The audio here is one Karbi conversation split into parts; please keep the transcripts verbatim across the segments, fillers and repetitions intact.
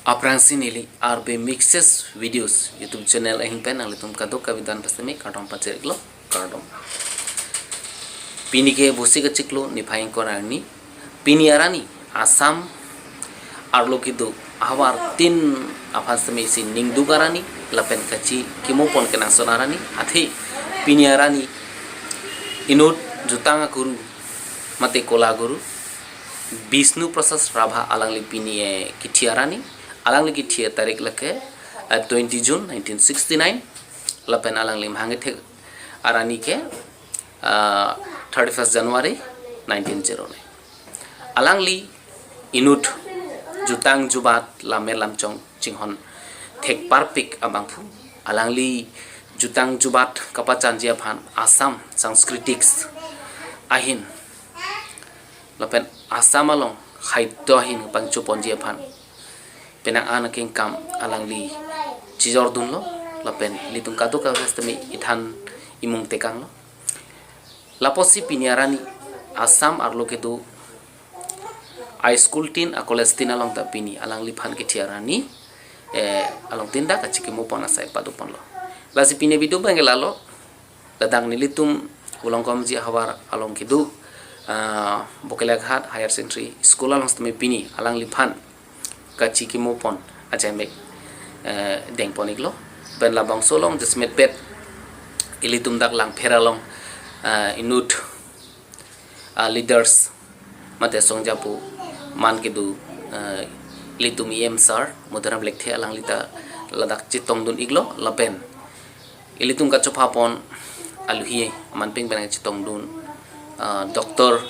Aphrangsi neli R B Mixes Videos YouTube channel ahing pen nanglitum kadokave aphan pasitame kardom pajir-iklo, kardom. Pini ke Vosik achiklo niphai ingkoi ra arni. Pini arni Assam arlo kedo ahavar tin aphan sitame isi ningduk arni lapen kachikimo pon kenangsot arni. Athe pini arni inut jutang aguru mate kola guru Bishnu Prasad Rabha alangli pini, eh, kithi arni. Alangli kithi tarik lake, eh, twenty June nineteen sixty-nine. Lapen alangli mahang kethek arni ke, eh, thirty-first January nineteen zero nine. Alangli inut jutang jubat lammet lamchong chinghon thek parpik abangphu. Alangli jutang jubat kapachanji aphan Assam Sanskritics ahin lapen Assam along sahitya ahin pangchoponji aphan penang an akengkam alangli chijordunlo lapen ilitum kadokave sitame ithan imung tekanglo. Lapusi pini arni Assam arlo kedo a-school tin a-college tin along ta pini alangliphan kithi arni, eh, along tin dak kachikimo pon asai padoponlo. Lasi pini video abang ke lalo, ladak nelitum Volongkomji ahavar along kedo, ah, Bokalia Ghat Higher Secondary School along sitame pini alangliphan kachikimo pon ajaimek, eh, dengpon-iklo. Pen labangso along jasemet pet ilitum dak Langpher along, eh, inut, ah, leaders mate songjapo man kedo, eh, ilitum E M sir Madhuram Lekthe alangli ta ladak chetongdun-iklo lapen ilitum kachopha pon aluhi aman peng pen chetongdun, ah, Doctor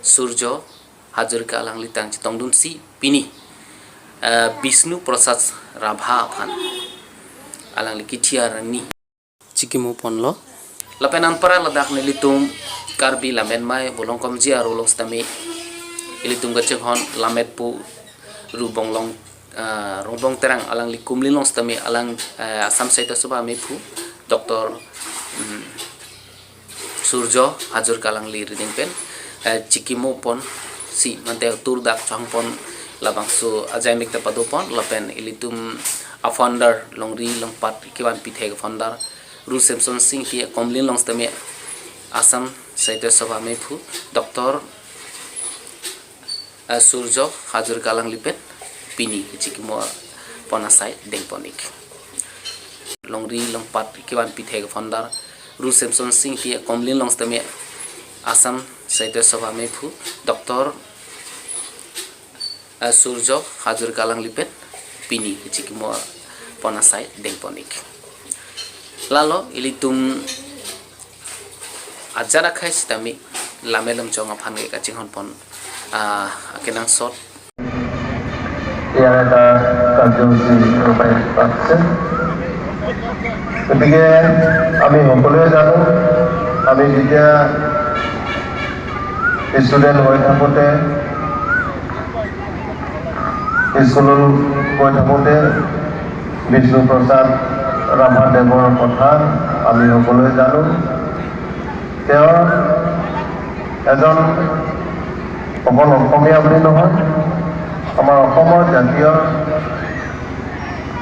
Surjo Hazarika alangli tang chetongdunsi pini, eh, Bishnu Prasad Rabha aphan alangli kithi arni chikimo ponlo. Lapen anparta ladak nelitum Karbi Lammetmai Volongkomji arlo along sitame ilitum kachinghon lammetpo Rongbong Long, ah, Rongbong Terang alangli kumlin along sitame alang, eh, Assam Sahitya Sabha amephu Doctor, mm, Surjo Hazarika alangli arideng pen, eh, chikimo ponsi mate tur dak chang pon labangso ajaimek ta padopon lapen ilitum a-founder longri longpat kevan pithek founder Ru Semsonsing Ingti akumlin along sitame Assam Sahitya Sabha amephu Doctor, eh, Surjo Hazarika alangli pen pini chikimo pon asai dengpon-ik. Longri longpat kevan pithek founder Ru Semsonsing Ingti akumlin along sitame Assam Sahitya Sabha amephu Doctor, eh, Surjo Hazarika alangli pen pini chikimo pon asai dengpon-ik. Lalo ilitum ajat akhei sitame lammet lamchong aphan ke kachinghon pon, ah, akenangsot. ইয়াৰ এটা কাৰ্যসূচী ৰূপায়ণ পাতিছে। গতিকে আমি সকলোৱে জানো, আমি যেতিয়া ষ্টুডেণ্ট হৈ থাকোঁতে, স্কুলত গৈ থাকোঁতে বিষ্ণু প্ৰসাদ ৰাভাদেৱৰ কথা আমি সকলোৱে জানো। তেওঁ এজন অকল অসমীয়া বুলি নহয়, আমাৰ অসমৰ জাতীয়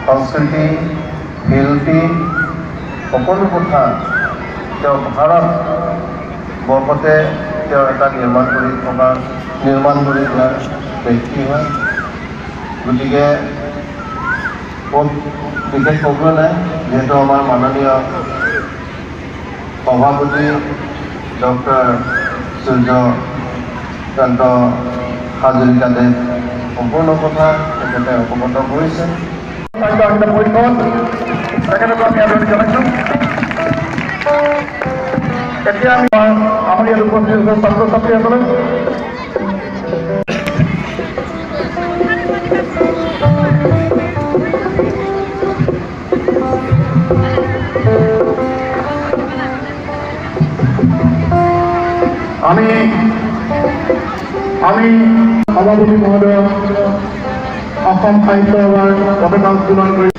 সংস্কৃতি, শিল্পী, সকলো কথা তেওঁ ভাৰত বৰ্ষতে তেওঁ এটা নিৰ্মাণ কৰি থকা, নিৰ্মাণ কৰি দিয়া ব্যক্তি হয়। গতিকে খুব বিশেষ ক'বলৈ নাই, যিহেতু আমাৰ মাননীয় সভাপতি ডক্টৰ সূৰ্যকান্ত হাজৰিকাদেৱ সম্পূৰ্ণ কথা তেখেতে অৱগত কৰিছে। স্বাস্থ্য আনন্দ পৰিষদ, তেখেতক আমি আদৰণি জনাইছোঁ। এতিয়া আমি আমাৰ ইয়াত উপস্থিত হৈছে ছাত্ৰ ছাত্ৰীসকলে। আমি, আমি সভাপতি মহোদয়, অসম সাহিত্য সভাৰ পতাকা উত্তোলন কৰি